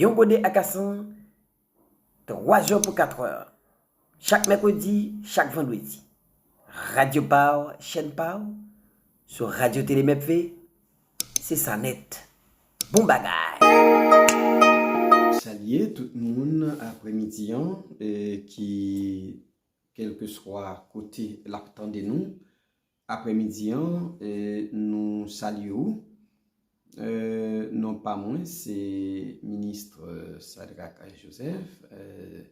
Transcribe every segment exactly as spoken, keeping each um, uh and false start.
Yon gode akasan, twa zè pou katrè. Chak mèkredi, chak vandredi. Radyo pa w, chèn pa w, sou Radyo Tele Mèpve, se sa nèt. Bon bagay. Salye tout moun aprèmidi an, e, ki, kèlkeswa kote l ap tande nou, aprèmidi an, e, nou salye w. E, non pa mwen, se Minis Sadrac Joseph. E,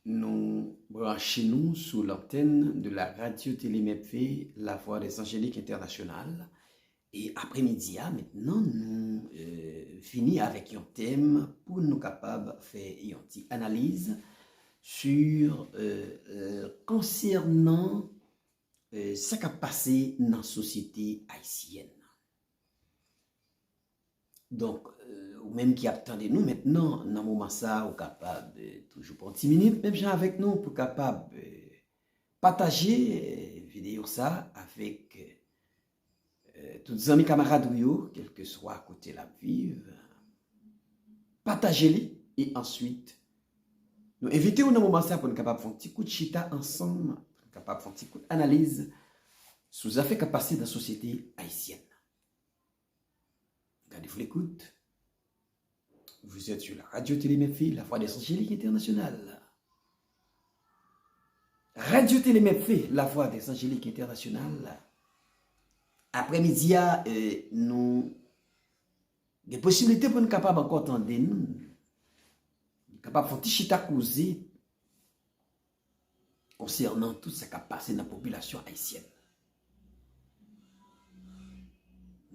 nou branche nou sou lantèn de la Radio Télé Mèpve, La Voix des Angéliques Internationales. E aprèmidi a, mentnan, nou, e, vini avèk yon tèm pou nou kapab fè yon ti analiz sur, e, e, konsènan, e, sa k ap pase nan sosyete ayisyèn nan. Donk, e, ou menm ki ap tande nou mentnan, nan moman sa a, ou kapab, e, toujou pran ti minit, menm jan avèk nou, pou kapab, e, pataje, e, videyo sa a avèk, e, tout zanmi kamarad ou yo, kèlkeswa kote l ap viv. Pataje li, e answit, nou envite w nan moman sa a pou n kapab fè yon ti kout chita ansanm, pou n kapab fè yon ti kout analiz sou zafè k ap pase nan sosyete ayisyèn nan. Gardez-vous l'écoute. Vous êtes sur la Radio Télé Mèpve, La Voix des Angéliques Internationales. Radio Télé Mèpve, La Voix des Angéliques Internationales. Aprèmidi a, e, nou gen posiblite pou n kapab ankò tande nou. Kapab fè yon ti chita koze konsènan tout sa k ap pase nan popilasyon ayisyèn.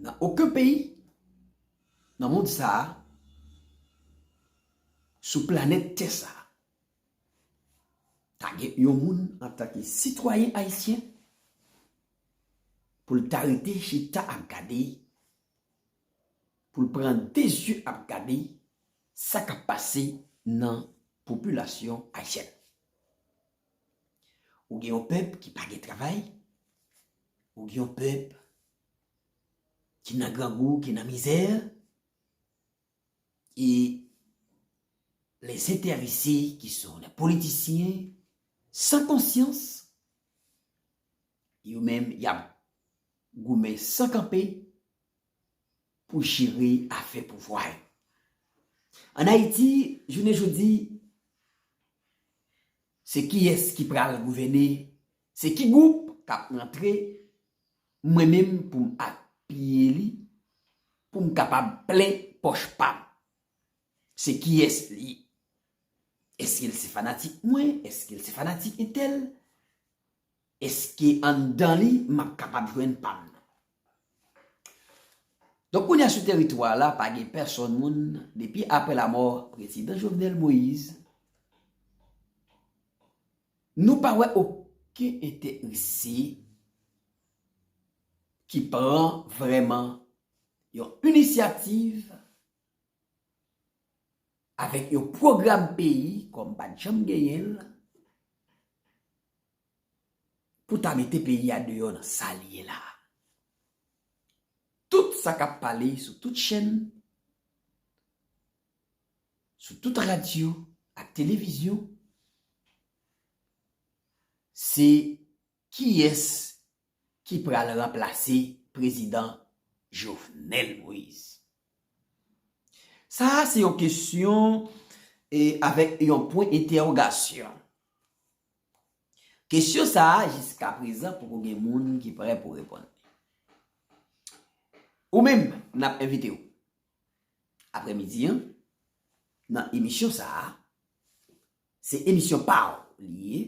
Nan okenn peyi nan mond sa a, sou planèt tè sa a, ta gen yon moun antanke sitwayen ayisyen pou l ta rete chita ap gade, pou l pran de zye ap gade sa k ap pase nan popilasyon ayisyèn. Ou gen yon pèp ki pa gen travay, ou gen yon pèp ki nan grangou, ki nan mizè, e les intéressés qui sont les politiciens sans conscience, yo menm y ap goumen san kanpe pou jere afè pouvwa yo. Ann Ayiti, jounen jodi, se kiyès ki pral gouvène, se ki gwoup k ap rantre, mwen menm pou m apiye li, pou m kapab plen pòch pa m. Se kiyès li? Èske l se fanatik mwen? Èske l se fanatik entèl? Èske anndan li, m ap kapab jwenn pa m nan? Donk, kounye a sou teritwa la, pa gen pèsonn moun, depi aprè lamò prezidan Jovenel Moïse, nou pa wè okenn enterese ki pran vrèman yon inisyativ avèk yon pwogram peyi, kòm pa t janm genyen l, pou ta mete peyi a deyò nan sa l ye la a. Tout sa k ap pale sou tout chèn, sou tout radyo ak televizyon, se kiyès ki pral ranplase prezidan Jovenel Moïse? Sa a se yon kesyon, e, avèk yon pwen entèwogasyon. Kesyon sa a, jiskaprezan, poko gen moun ki prè pou reponn li. Ou menm, n ap envite w aprèmidi an, nan emisyon sa a, se emisyon pa w li ye.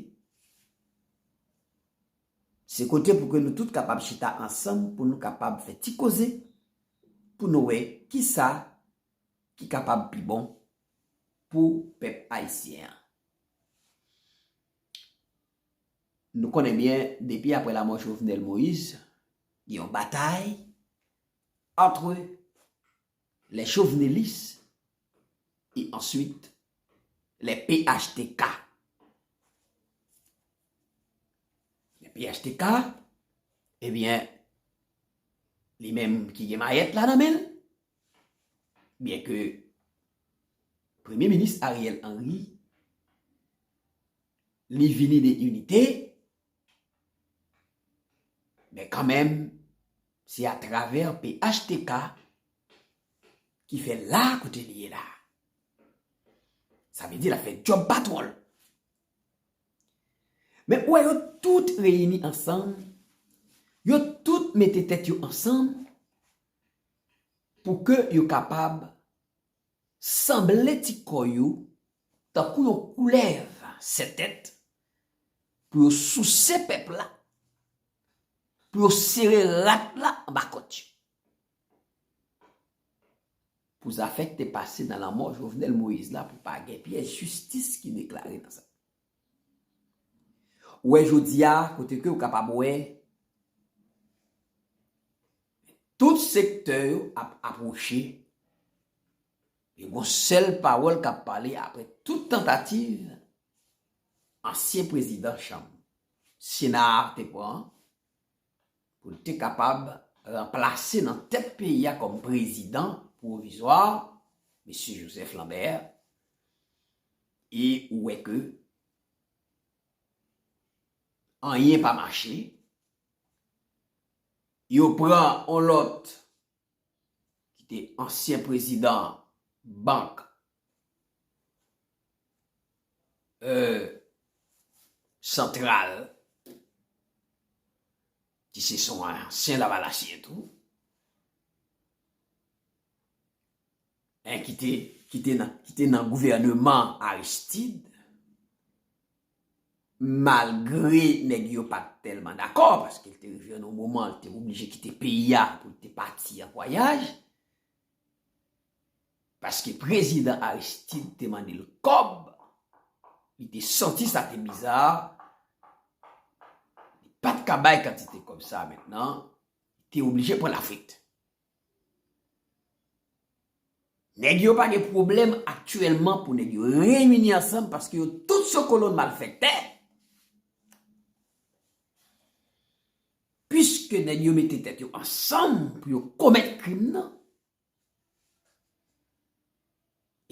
Se kote pou ke nou tout kapab chita ansanm, pou nou kapab fè ti koze, pou nou wè kisa ki kapab pi bon pou pèp ayisyen an. Nou konnen byen, depi aprè lamò Jovenel Moïse, gen yon batay entre les jovenelistes et ensuite les P H T K. Les P H T K, ebyen, li menm ki gen mayèt la nan men l, Byenke Premye Minis Ariel Henry, li vini de inite, men kanmenm, se atravè P H T K ki fè l la kote li ye la. Sa vle di l ap fè djòb patwon l. Men ou wè yo tout reyini ansanm, yo tout mete tèt yo ansanm pou ke yo kapab sanble ti kò yo tankou yon koulèv sèt tèt pou yo souse pèp la, pou yo sere rat la anba kòt yo. Pou zafè ki te pase nan lanmò Jovenel Moïse la, pou pa gen pyès jistis ki deklare nan sa. Ou wè jodi a, kote ke ou kapab wè tout sektè yo ap apwoche, e gon sèl pawòl k ap pale apre tout tantativ ansyen prezidan chanm Sena a te pran pou l te kapab ranplase nan tèt peyi a kòm prezidan pwovizwa, mesye Joseph Lambert, e ou wè ke anyen pa mache. Yo pran on lòt ki te ansyen prezidan bank, euh, santral, ki se son ansyen lavalasyen tou, en, ki te, ki te nan, ki te nan gouvèneman Aristide, malgre nèg yo pa t tèlman dakò, paske l te rive nan yon moman, l te oblije kite peyi a pou l te pati an vwayaj, paske prezidan Aristide te mande l kòb, li te santi sa te biza, li pa t ka bay kantite kòb sa mentnan, li te oblije pran lafwit. Nèg yo pa gen pwoblèm aktyèlman pou nèg yo reyini ansanm paske yo tout sou kolonn malfektè. Piske nèg yo mete tèt yo ansanm pou yo komèt krim nan,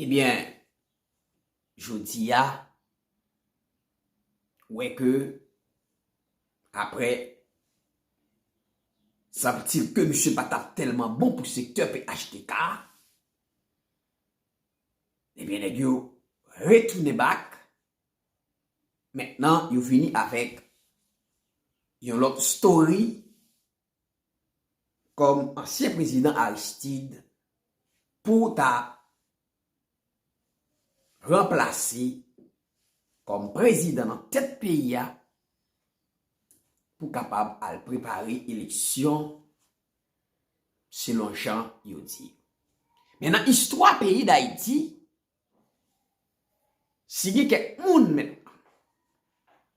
ebyen, jodi a, wè ke aprè santi ke misye pa t ap tèlman bon pou sektè P H T K, ebyen, nèg yo retounen back. Mentnan, yo vini avèk yon lòt story kòm ansyen prezidan Aristide pou ta ranplase kòm prezidan nan tèt peyi a pou kapab al prepare eleksyon selon jan yo di. Men nan istwa peyi Dayiti, si gen kèk moun menm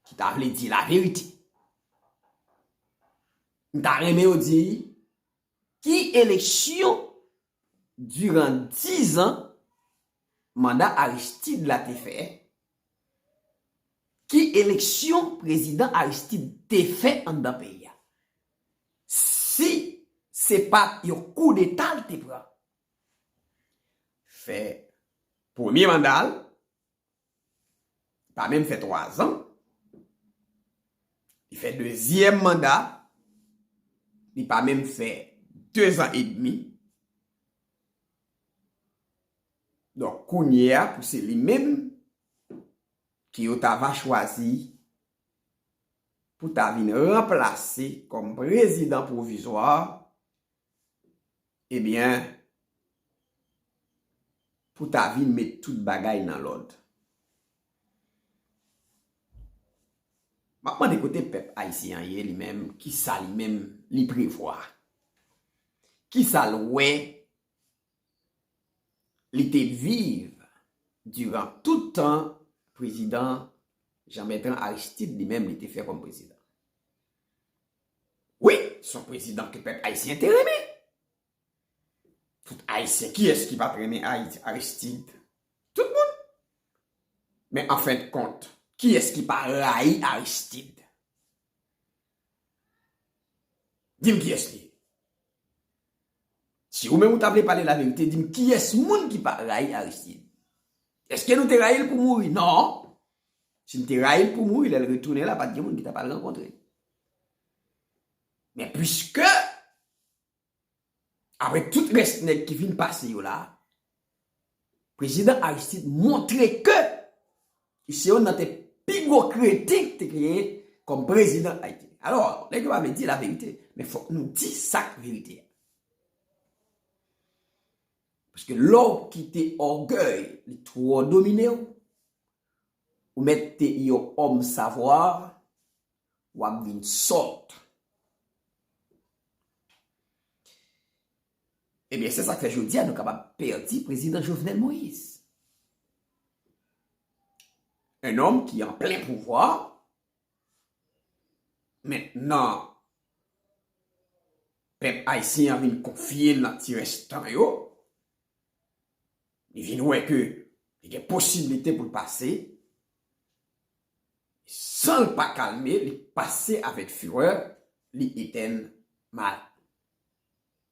ki ta vle di laverite, m ta renmen yo di ki eleksyon diran dizan manda Aristide la te fè, ki eleksyon prezidan Aristide te fè anndan peyi a? Si se pa t yon koudeta l te pran, fè premye manda l, pa menm fè twa zan. Li fè dezyèm manda, li pa menm fè de zan edmi. Donk, kounye a, pou se li menm ke yo ta va chwazi pou ta vin ranplase kòm prezidan pwovizwa, ebyen, pou ta vin met tout bagay nan lòd. M ap mande kote pèp ayisyen an ye, li menm, kisa li menm li prevwa? Kisa l wè li te viv diran tout tan prezidan Jean Bertrand Aristide li menm li te fè kòm prezidan? Wi, se yon prezidan ke pèp ayisyen te renmen. Tout Ayisyen, kiyès ki pa t renmen Ayiti, Aristide? Tout moun. Men an fen de kont, kiyès ki pa rayi Aristide? Di m kiyès li ye. Si ou menm ou ta vle pale laverite, di m kiyès moun ki pa rayi Aristide? Èske nou te rayi l pou mouri? Non. Si n te rayi l pou mouri, lè l retounen la, pa t gen moun ki ta pral rankontre l. Men piske, apre tout rès nèg ki vin pase yo la, prezidan Aristide montre ke li se youn nan te pi gwo kritik te genyen kòm prezidan Ayiti. Alò, nèg yo pa vle di laverite, men fòk nou di sa k verite a. Paske lè w kite ògèy li twò domine w, ou mèt te yon òm savwa, w ap vin sòt. Ebyen, se sa k fè jodi a nou kapab pèdi prezidan Jovenel Moïse. Un homme qui en plein pouvoir, mentnan pèp ayisyen an vin konfye l nan ti rès tan yo, li vin wè ke li gen posiblite pou l pase, san l pa kalme, li pase avèk firè, li etèn mal.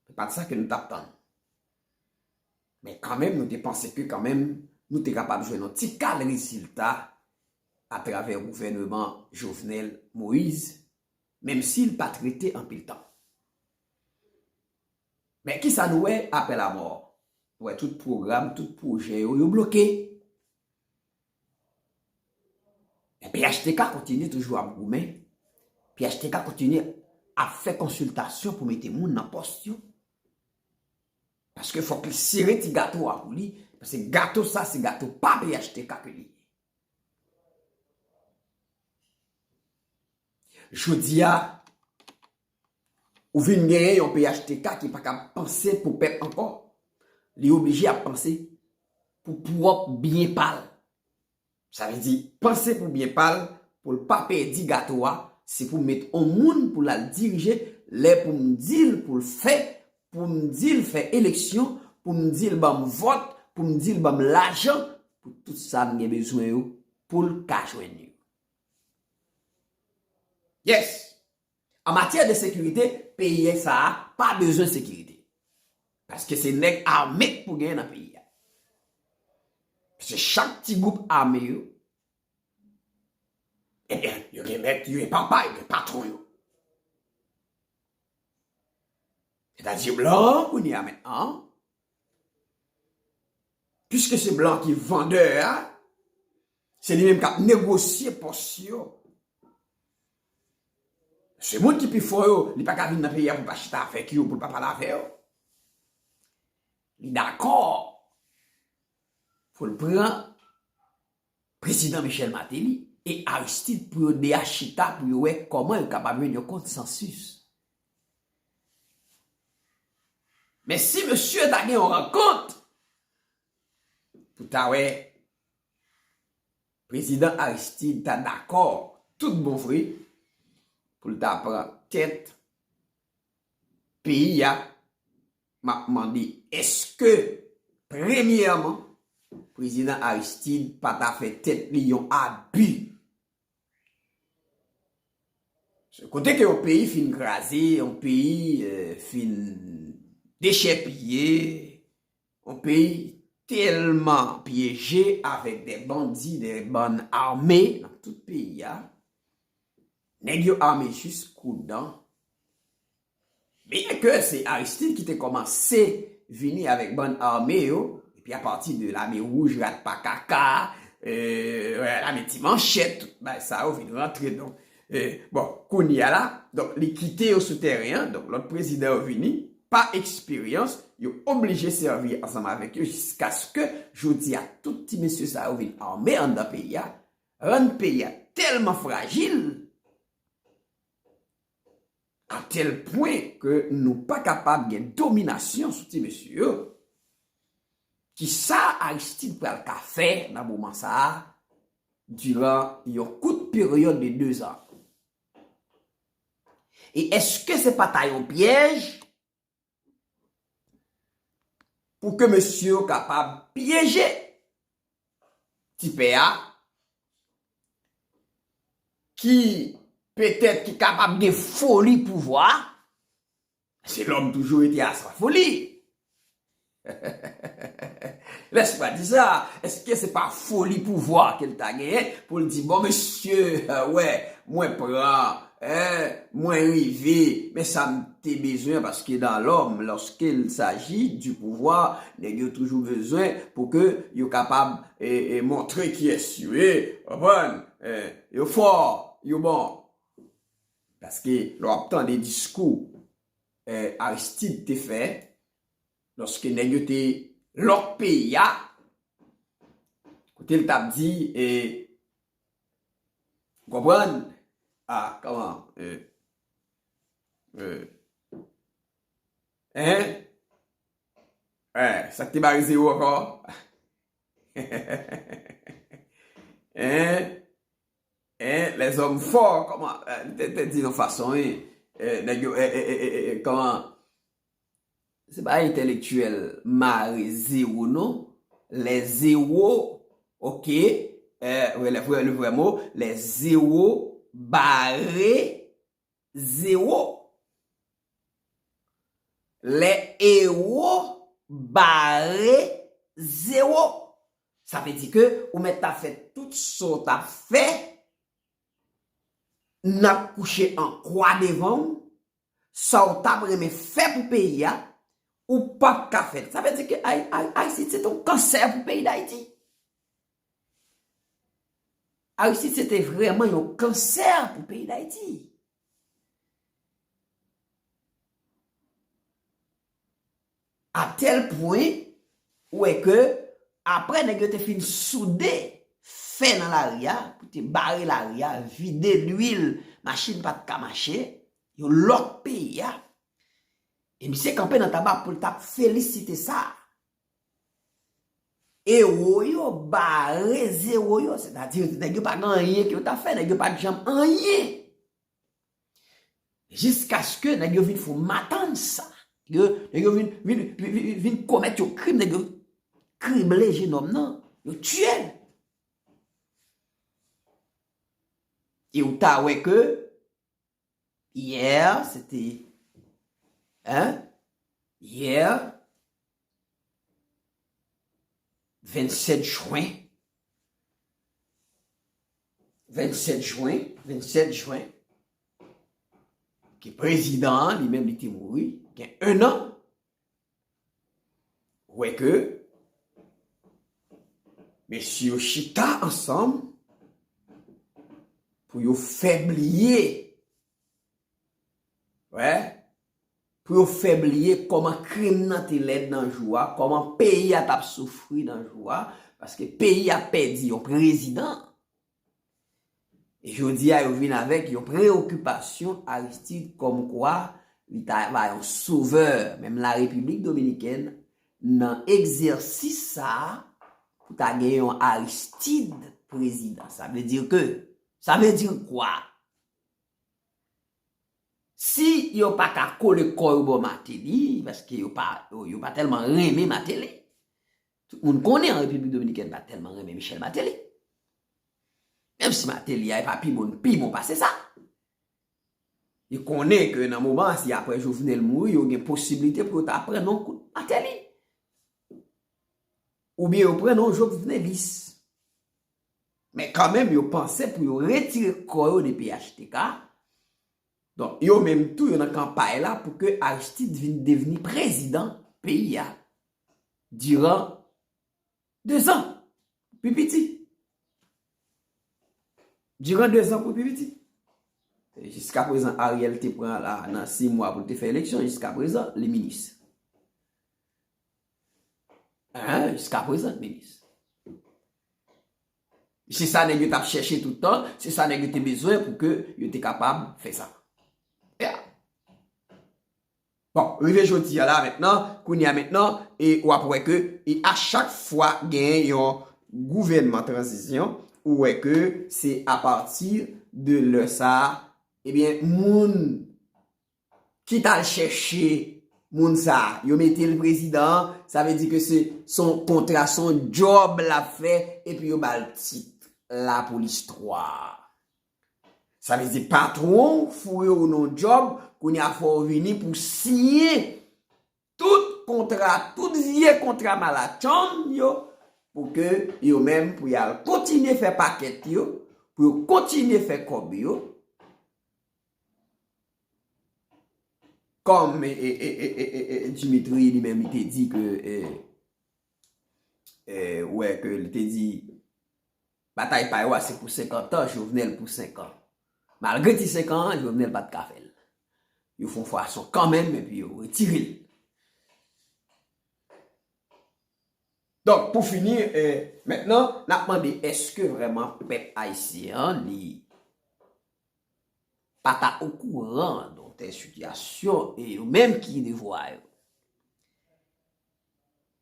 Se pa t sa ke nou t ap tann. Men kanmenm, nou te panse ke kanmenm, nou te kapab jwenn yon ti kal rezilta atravè gouvèneman Jovenel Moïse, menm si l pa t rete anpil tan. Men kisa nou wè apre lamò? Nou wè tout pwogram, tout pwojè yo, yo bloke. Men P H T K kontinye toujou ap goumen. P H T K kontinye ap fè konsiltasyon pou mete moun nan pòs yo. Paske fòk li sere ti gato a pou li. Paske gato sa, se gato pa P H T K ke li ye. Jodi a, ou vin genyen yon P H T K ki pa ka panse pou pèp ankò. Li oblije ap panse pou pwòp byen pa l. Sa vle di, panse pou byen pa l, pou l pa pèdi gato a, se pou m met on moun pou l al dirije, lè pou m di l pou l fè, pou m di l fè eleksyon, pou m di l ban m vòt, pou m di l ban m lajan, pou tout sa m gen bezwen yo, pou l ka jwenn yo. Yes! An matyè de sekirite, peyi sa a pa bezwen sekirite. Paske se nèg ame k pou genyen nan peyi a. Paske chak ti gwoup ame yo, ebyen, yo gen mèt, yo gen papa, yo gen patwon yo. Sètadi blan an kounye a mentnan, piske se blan ki vandè a, se li menm k ap negosye pòs yo. Se moun ki pi fò yo, li pa ka vin nan peyi a pou l pa chita avèk yo, pou l pa pale avè yo. Li dakò pou l pran prezidan Michel Martelly e Aristide pou yo de a chita pou yo wè kòman yo kapab jwenn yon konsansis. Men si mesye ta gen yon rankont pou ta wè prezidan Aristide ta dakò tout bon vre pou l ta pran tèt peyi a, m ap mande, èske, premyèman, prezidan Aristide pa ta fè tèt li yon abi? Se kote ke yon peyi fin kraze, yon peyi, eh, fin dechèpiye, yon peyi tèlman pyeje avèk de bandi, de bann ame nan tout peyi a. Nèg yo ame jis kou dan. Byen ke se Aristide ki te kòmanse vini avèk bann ame yo, epi apati de lame wouj, rat pa kaka, euh, lame ti manchèt, tout bagay sa yo vin rantre. Donk, euh, bon, kounye a la, donk, li kite yo sou tèren an, donk, lòt prezidan yo vini, pa eksperyans, yo oblije sèvi ansanm avèk yo jiskaske jodi a tout ti mesye sa yo vin ame anndan peyi a, rann peyi a tèlman frajil, a tèl pwen ke nou pa kapab gen dominasyon sou ti mesye yo. Kisa Aristide pral ka fè nan moman sa a, diran yon kout peryòd de dezan? E èske se pa ta yon pyèj pou ke mesye yo kapab pyeje ti pè a, ki petèt ki kapab gen foli pouvwa, se lòm toujou rete a sa foli. Lèspwa di sa, èske se pa foli pouvwa ke l ta genyen pou l di, bon, mesye, wè, mwen pran, en, mwen rive, men sa m te bezwen, paske dans l'homme, lorsqu'il s'agit du pouvoir, nèg yo toujou bezwen pou ke yo kapab, e, e, montre kiyès yo ye, konprann? E, yo fò, yo bon. Paske lè w ap tande diskou, e, Aristide te fè, lòske nèg yo te lòk peyi a, kote l t ap di, e, ou konprann? A, kòman? E, e, en? E, sa k te bare zewo ankò? En? En, lèzòm fò, kòman, e, li te, te di nan fason, wi. E, nèg yo, e, e, e, e, e, kòman, se pa entèlektyèl mare zewo, non. Lè zewo, oke, e, le, le, le vrè mo, lè zewo bare zewo. Lè ewo bare zewo. Sa vle di ke ou mèt ta fè tout sa w t ap fè, n ap kouche an kwa devan w, sa w t ap renmen fè pou peyi a, ou p ap ka fè l. Sa vle di ke Ay-, Ay-, Ayiti se te yon kansè pou peyi Dayiti. Aristide se te vrèman yon kansè pou peyi Dayiti. A tèl pwen, ou wè ke apre nèg yo te fin soude fè nan lari a, pou te bare lari a, vide lwil, machin pa t ka mache, yo lòk peyi a. E misye kanpe nan Taba pou l t ap felisite sa. Ewo yo bare zewo yo, sètadi nèg yo pa gen anyen ke yo ta fè, nèg yo pa t janm anyen. Jiskaske nèg yo vin fè matansa. Yo, nèg yo vin, vin, vin, vin, vin komèt yon krim, nèg yo krible jenòm nan, yo tiye l. E ou ta wè ke yè, se te, en? Yè, vennsèt jen, vennsèt jen, vennsèt jen, ke prezidan an, li menm, li te mouri, gen en an, ou wè ke mesye yo chita ansanm pou yo fè bliye, wè, pou yo fè bliye kòman krim nan te lèd nan jou a, kòman peyi a t ap soufri nan jou a, paske peyi a pèdi yon prezidan. E jodi a, yo vin avèk yon preokipasyon Aristide kòmkwa li ta va yon sovè, menm la Repiblik Dominikèn, nan egzèsis sa a, pou ta gen yon Aristide prezidan. Sa vle di ke, sa vle di kwa? Si yo pa ka kole kò yo bò Martelly, paske yo pa, yo, yo pa tèlman renmen Martelly. Tout moun konnen an Repiblik Dominikèn pa tèlman renmen Michel Martelly. Menm si Martelly a pa pi bon, pi bon pase sa. Yo konnen ke nan moman an, si apre Jovenel mouri, yo gen posiblite pou yo ta pran non kout Martelly. Oubyen yo pran non Jovenelis. Men kanmenm, yo panse pou yo retire kò yo de P H T K. Donk, yo menm tou, yo nan kanpay la pou ke Aristide vin devni prezidan peyi a diran de zan, pi piti. Diran de zan pou pi piti. Jiska prezan, Ariel te pran la nan sis mwa pou l te fè eleksyon, jiska prezan, li minis. Hein, jiska prezan, minis. Se sa nèg yo t ap chèche tout tan, se sa nèg yo te bezwen pou ke yo te kapab fè sa. Yeah. Bon, rive jodi a la mentnan, kounye a mentnan, e w ap wè ke, e a chak fwa gen yon gouvènman tranzisyon, ou wè ke se apati de lè sa a, ebyen, moun ki t al chèche moun sa a, yo mete l prezidan an, sa vle di ke se, se yon kontra, se yon djòb l ap fè, epi yo ba l tit la pou listwa. Sa vle di patwon w foure w nan yon djòb, kounye a fò w vini pou siyen tout kontra, tout vye kontra malatchonn yo, pou ke yo menm, pou y al kontinye fè pakèt yo, pou yo kontinye fè kòb yo, kòm, e, e, e, e, e, e, Dimitri li menm li te di ke, e, e, wè, ke li te di, batay pa yo a se pou senkant an, Jovenel pou senk an. Malgre ti senk an an, Jovenel pa t ka fè l. Yo fè yon fason kanmenm, epi yo retire l. Donk, pou fini, e, mentnan, n ap mande, èske vrèman pèp ayisyen an, li pa ta okouran de yon tèl sitiyasyon, e yo menm ki devwa yo?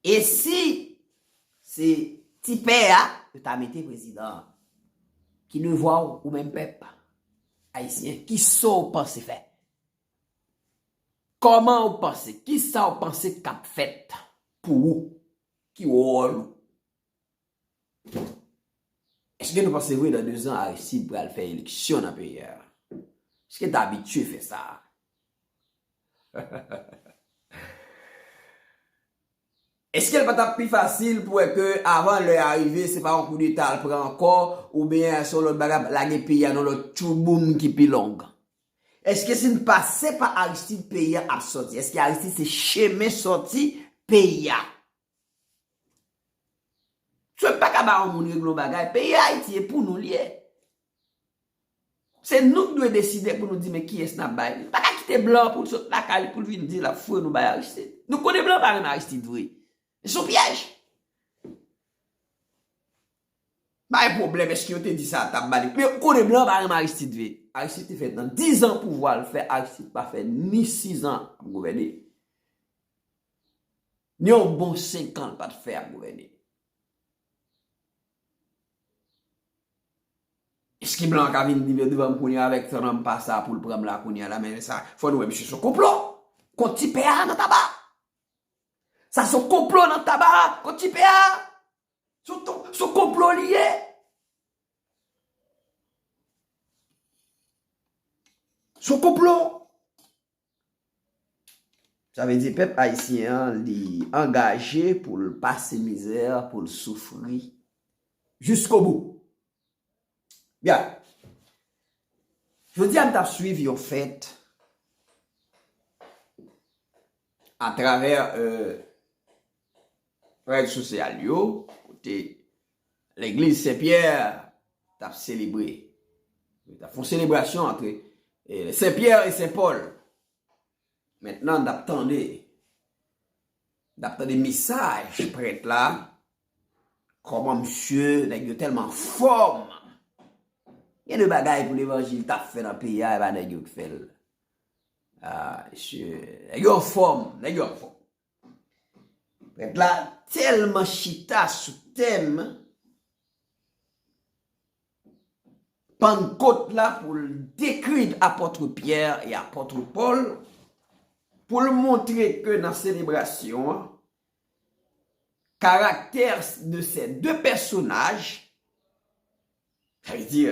E si se ti pè a, yo ta mete prezidan an, ki devwa w, ou menm pèp ayisyen, ki sa w panse fè? Kòman w panse? Ki sa w panse k ap fèt pou ou? Ki wòl ou? Èske nou panse vre nan dezan Aristide pral fè eleksyon nan peyi a? Èske l t abitye fè sa? Èske l pa t ap pi fasil pou wè ke avan lè a rive, se pa yon koudeta l pran ankò, oubyen se yon lòt bagay, lage peyi a nan lòt tchouboum ki pi long? Èske si n pase pa Aristide, peyi a ap sòti? Èske Aristide se chemen sòti peyi a? Sou pa ka ba yon moun regle yon bagay. Peyi Ayiti e pou nou li ye. Se nou ki dwe deside pou nou di men kiyès n ap bay. Nou pa ka kite blan pou l sot lakay li pou l vin di l ap foure nou bay Aristide. Nou konnen blan pa renmen Aristide vre. Se yon pyèj. Pa gen pwoblèm, èske yo te di sa, t ap ba li. Men konnen blan pa renmen Aristide vre. Aristide te fè nan diz an pouvwa l fè, Aristide pa fè ni sis an ap gouvène. Ni yon bon senk an l pa t fè ap gouvène. Èske blan ka vin di devan m kounye a avèk tranpa sa pou l pran m la kounye a la, men sa, fò nou wè misye se yon konplo kont ti pè a nan Taba. Sa se yon konplo nan Taba kont ti pè a. Se yon, se yon konplo li ye. Se yon konplo. Sa vle di pèp ayisyen an, li angaje pou l pase mizè, pou l soufri jiskobou. Byen. Jodi a, m t ap swiv yon fèt atravè, euh, rèd sosyal yo, kote legliz Sen Pyè t ap selebre. Yo t ap fè yon selebrasyon ant, eh, Sen Pyè e Sen Pòl. Mentnan, n ap tande, n ap tande mesaj prèt la, kòman misye, nèg yo tèlman fòm. Gen de bagay pou levanjil t ap fè nan peyi a, e pa nèg yo k fè l. Ah, mesye, nèg yo anfòm, nèg yo anfòm. Prèt la tèlman chita sou tèm Pannkot la pou l dekri apòt Pyè e apòt Pòl, pou l montre ke nan selebrasyon an, karaktè de ces deux personnages, sa vle di,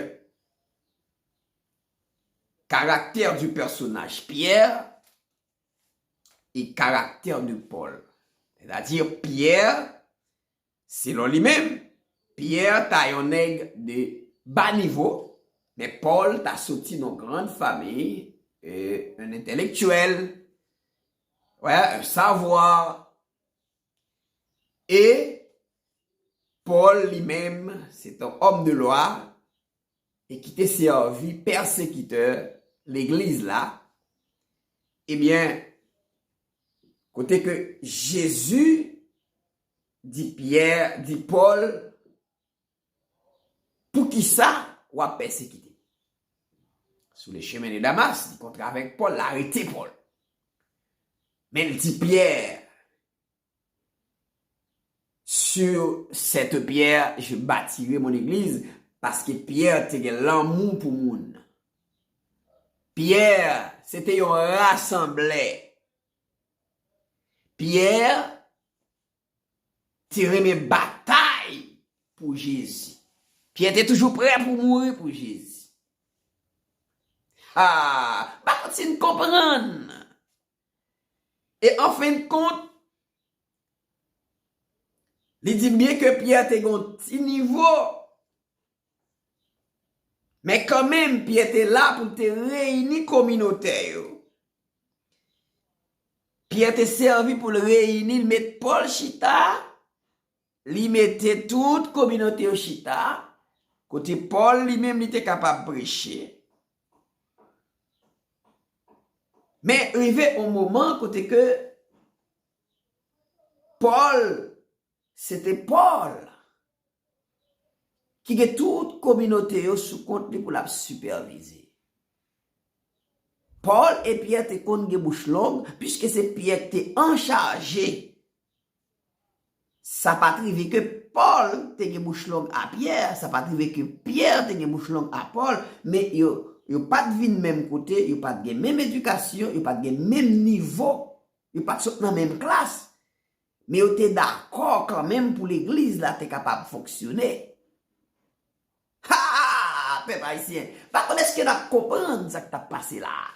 karaktè du personnage Pierre e karaktè de Pòl. Sètadi, Pyè, selon li menm, Pyè ta yon nèg de ba nivo, men Pòl ta soti nan gran fanmi, e, un entèlektyèl, wè, un savoir, e Pòl li menm, se te yon òm de lwa, e ki te sèvi pèsekitè legliz la, ebyen, kote ke Jezi di Pyè, di Pòl, poukisa w ap pèsekite? Sou le chemen de Damas, li kontre avèk Pòl, l arete Pòl. Men l di Pyè, sur cette pierre, je bâtirai mon église, paske Pyè te gen lanmou pou moun. Pyè, se te yon rasanblè. Pyè te renmen batay pou Jezi. Pyè te toujou prè pou mouri pou Jezi. Ah, m pa konn si n konprann. E an fen de kont, Li di, byen ke Pyè te gen yon ti nivo, men kanmenm, Pyè te la pou l te reyini kominote yo. Pyè te sèvi pou l reyini, l met Pòl chita, li mete tout kominote yo chita, kote Pòl li menm li te kapab preche. Men rive yon moman kote ke Pòl, se te Pòl ki gen tout kominote yo sou kont li pou l ap sipèvize. Pòl e Pyè te konn gen bouch long, piske se Pyè ki te anchaje. Sa pa t rive ke Pòl te gen bouch long a Pyè, sa pa t rive ke Pyè te gen bouch long a Pòl, men yo, yo pa t vin menm kote, yo pa t gen menm edikasyon, yo pa t gen menm nivo, yo pa t sot nan menm klas, men yo te dakò kanmenm pou legliz la te kapab fonksyone. Ha! Pèp ayisyen, pa konn èske n ap konprann sa k t ap pase la a.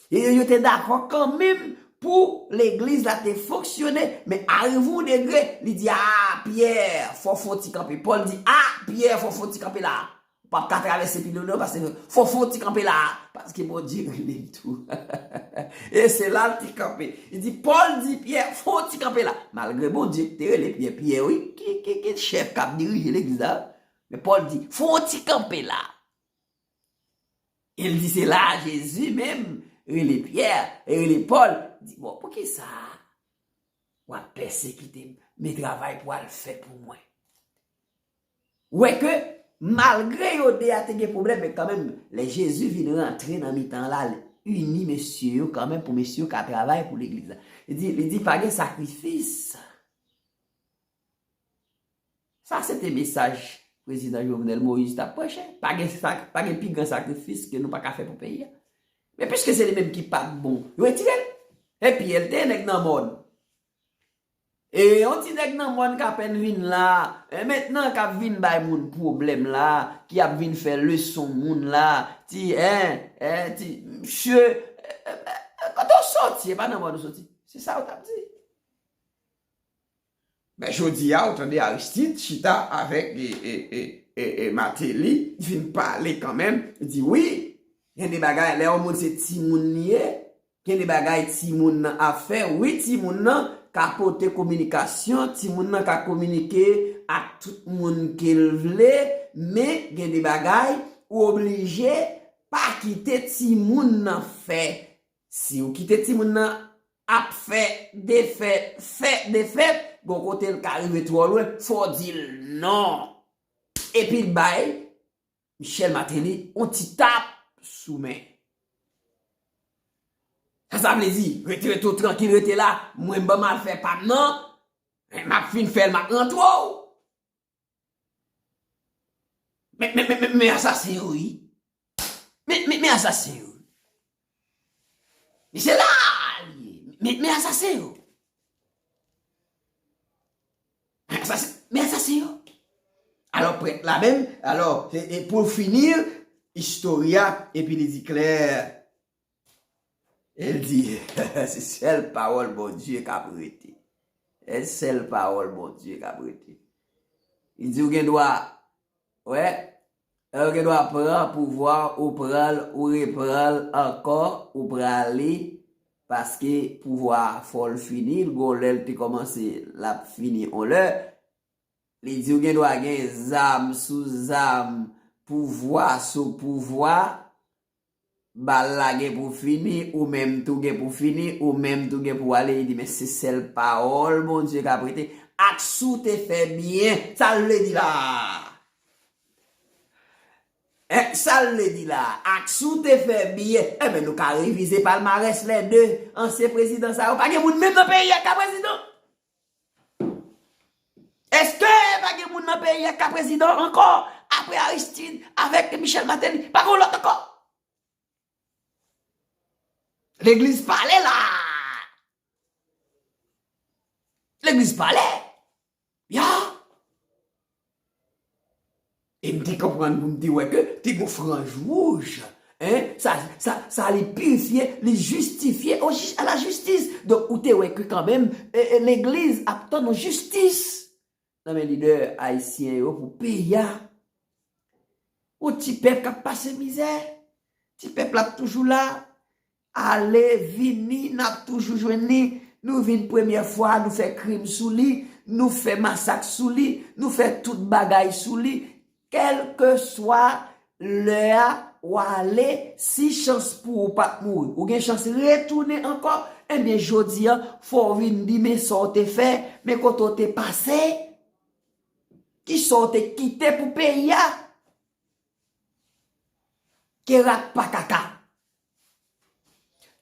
E yo te dakò kanmenm pou legliz la te fonksyone, men arive yon degre, li di, a, Pyè, fò w fè yon ti kanpe. Pòl di, a, Pyè, fò w fè yon ti kanpe la. W p ap ka travèse pi lwen non, paske fò w fè yon ti kanpe la, paske Bondye rele m tou. E se la l te kanpe. Li di, Pòl di Pyè, fè yon ti kanpe la. Malgre Bondye ki te rele Pyè, Pyè, wi, ki, ki, ki chèf k ap dirije legliz la. Men Pòl di, fè yon ti kanpe la. E l di, se la Jezi menm rele Pyè, e rele Pòl, di, bon, poukisa w ap pèsekite m, men travay pou w al fè pou mwen. Ou wè ke malgre yo de a te gen pwoblèm, men kanmenm, lè Jezi vin rantre nan mitan la, l ini mesye yo kanmenm pou mesye yo ka travay pou legliz la. Li di, li di, pa gen sakrifis. Sa se te mesaj Prezidan Jovenel Moïse t ap preche. Pa gen, pa gen pi gran sakrifis ke nou pa ka fè pou peyi a. Men piske se li menm ki pa t bon, yo retire l. Epi, el te nèg nan mòn. E yon ti nèg nan mòn k apèn vin la, e mentnan k ap vin bay moun pwoblèm la, ki ap vin fè leson moun la, ti, en, en, ti, msye, e, e, e, kote w soti, e pa nan mòn ou soti. Se sa yo t ap di. Men jodi a, ou tande Aristide chita avèk e, e, e, e, e Martelly, vin pale kanmenm, di wi, gen de bagay, lè yon moun se timoun li ye, gen de bagay timoun nan ap fè, wi, timoun nan ka pote kominikasyon, timoun nan ka kominike ak tout moun ke l vle, men gen de bagay, ou oblije pa kite timoun nan fè. Si w kite timoun nan ap fè defèt, fè defèt, gon kote l ka rive twò lwen, fò w di l non. Epi l bay Michel Martelly yon ti tap sou men. Sa, sa vle di, rete, rete w trankil, rete la, mwen ban m al fè pa m nan, men m ap fin fè l, m ap rantre w. Men, men, men, men, men asasen yo, wi. Men, men, men asasen yo. Men se la li ye. Men, men asasen yo. Men asasen, men asasen yo. Alò, prèt la menm, alò, e, e pou l fini, istòri a, epi li di klè, e l di, se sèl pawòl Bondye k ap rete. Se sèl pawòl Bondye k ap rete. Li di, ou gen dwa, wè, ou gen dwa pran pouvwa, ou pran l, ou repran l ankò, ou prale, paske pouvwa a fò l fini, l gon lè l te kòmanse, l ap fini yon lè. Li di ou gen dwa gen zam sou zam, pouvwa sou pouvwa, bal la gen pou fini, ou menm tou gen pou fini, ou menm tou gen pou ale. Li di, men se sèl pawòl Bondye k ap rete. Ak si w te fè byen, sa l vle di la a? Hein, sa l vle di la a? Ak si w te fè byen, enben nou ka revize palmarès lè de ansyen prezidan sa yo. Pa gen moun menm nan peyi a k ka prezidan. Èske pa gen moun nan peyi a k ka prezidan ankò apre Aristide avèk Michel Martelly? Pa gen lòt ankò. Legliz pale la. Legliz pale. Ya. E m te konprann pou m te wè ke te gon franj wouj. Hein? Sa, sa, sa li pirifye, li jistifye o jij, a la jistis. Donk, ou te wè ke kanmenm, e, e, legliz ap tann yon jistis. nan men lidè ayisyen yo pou peyi a. Yon ti pèp k ap pase mizè. Ti pèp la ap toujou la. Ale, vini, n ap toujou jwenn li. Nou vin premyè fwa, nou fè krim sou li, nou fè masak sou li, nou fè tout bagay sou li. Kèlkeswa lè a w ale, si chans pou ou pa t mouri, ou gen chans retounen ankò, ebyen, jodi a, fò w vin di, men sa w te fè, men kote w te pase, kisa w te kite pou peyi a. Ke rat pa kaka.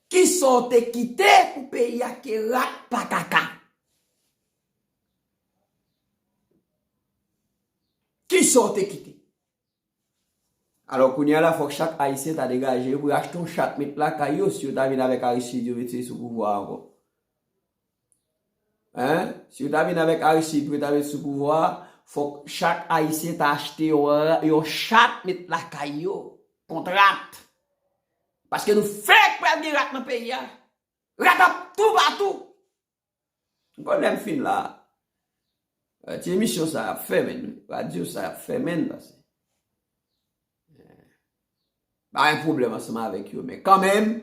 Kisa w te kite pou peyi a ke rat pa kaka? Kisa w te kite? Alò, kounye a la, fòk chak Ayisyen ta degaje yo pou yo achte yon chat met lakay yo, si yo ta vin avèk Aristide, yo mete sou pouvwa a ankò. Hein? Si yo ta vin avèk Aristide pou yo ta met sou pouvwa a, fòk chak Ayisyen ta achte yon ra-, yon chat met lakay yo kont rat. Paske nou fenk pral gen rat nan peyi a. Rat ap toupatou. M konn lè m fin la. Eh, ti emisyon sa ap fèmen, radyo sa ap fèmen, paske pa gen pwoblèm ansanm avèk yo, men kanmenm,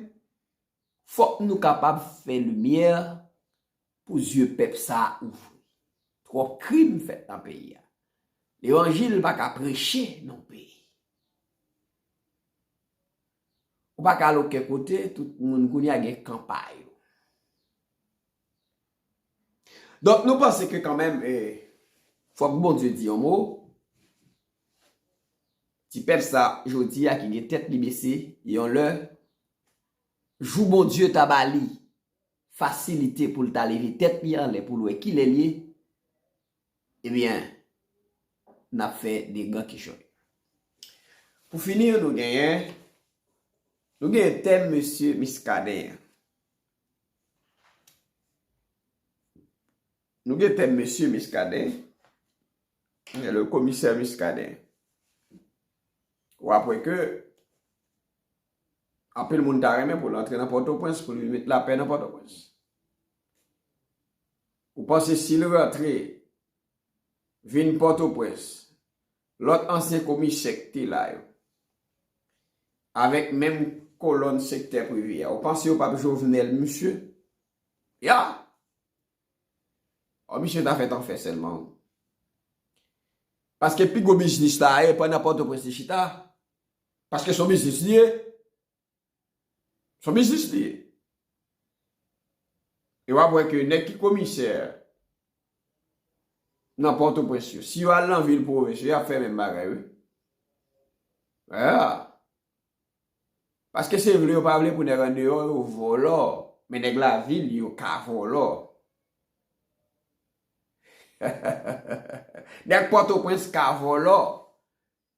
fòk nou kapab fè limyè pou zye pèp sa a ouvri. Twòp krim fèt nan peyi a. Levanjil pa ka preche nan peyi. Ou pa ka al okenn kote, tout moun kounye a gen kan pa yo. Donk, nou panse ke kanmenm, eh, fòk Bondye di yon mo. Ti pèp sa, jodi a, ki gen tèt li bese, yon lè, jou Bondye ta ba li fasilite pou l ta leve tèt li anlè pou l wè kilè l ye, ebyen, n ap fè de gran kichòy. Pou fini, nou genyen, nou genyen tèm mesye Miskaden an. Nou gen tèm mesye Miskaden, le komisè Miskaden. W ap wè ke anpil moun ta renmen pou l antre nan Pòtoprens, pou l vin met lapè nan Pòtoprens. Ou panse si l rantre, vin Pòtoprens, lòt ansyen komisè k te la yo, avèk menm kolòn sektè prive a, ou panse yo p ap Jovenel misye? Ya! Ò, misye ta fè tan fè sèlman. Paske pi gwo biznis la ye, pandan Pòtoprens li chita. Paske se yon biznis li ye. Se yon biznis li ye. E w ap wè ke nèg ki komisè nan Pòtoprens yo, si yo al nan vil pwovens yo, y ap fè menm bagay, wi. Ya. Paske se vle yo pa vle pou nèg andeyò yo vòlò, men nèg lavil yo ka vòlò. Nèg Pòtoprens ka vòlò,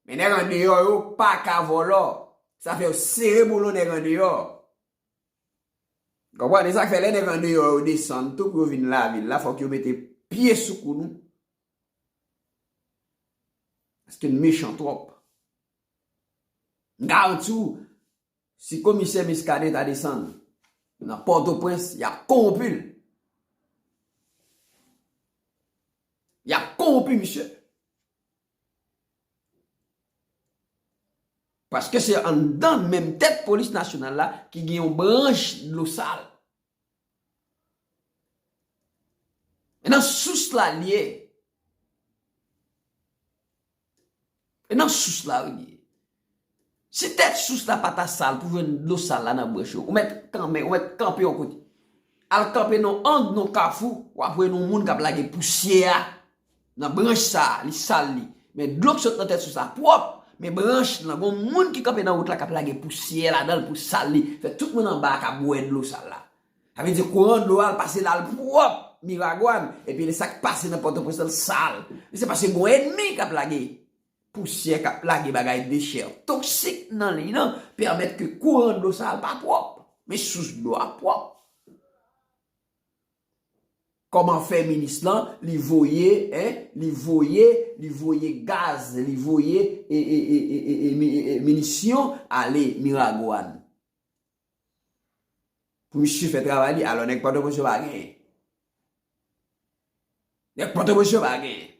men nèg andeyò yo pa ka vòlò. Sa fè yo sere boulon nèg andeyò. Konprann? E sa k fè lè nèg andeyò yo desann tou pou yo vin lavil la, fòk yo mete pye sou kou nou. Paske n mechan twòp. M garanti w, si komisè Miskaden ta desann nan Pòtoprens, y ap kowonpi l. Y ap kowonpi misye. Paske se anndan menm tèt polis nasyonal la ki gen yon branch dlo sal. E nan sous la l ye. E nan sous la wi l ye. Si tèt sous la pa ta sal pou jwenn dlo sal la nan branch yo, ou mèt kanmen, ou mèt kanpe yon kote. Al kanpe nan yon ang, nan yon kafou, w ap wè yon moun k ap lage pousyè a nan branch sa a, li sal li. Men dlo k sot nan tèt sous la pwòp, men branch lan, gon moun ki kanpe nan wout la k ap lage pousyè ladan l pou sal li. Fè tout moun anba a ka bwè dlo sal la. Sa vle di kouran dlo a al pase la, l pwòp, Miragwàn, epi sa k pase nan Pòtoprens lan sal. Men se paske gon ènmi k ap lage pousyè, k ap lage bagay dechè toksik nan li nan, pèmèt ke kouran dlo sa al pa pwòp. Men sous dlo a pwòp. Kòman fè minis lan, li voye, en, li voye, li voye gaz, li voye, e, e, e, e, e, e, mi-, e, e, minisyon ale Miragwàn? Pou misye fè travay li, alò nèg Pòtoprens yo pa genyen. Nèg Pòtoprens yo pa genyen.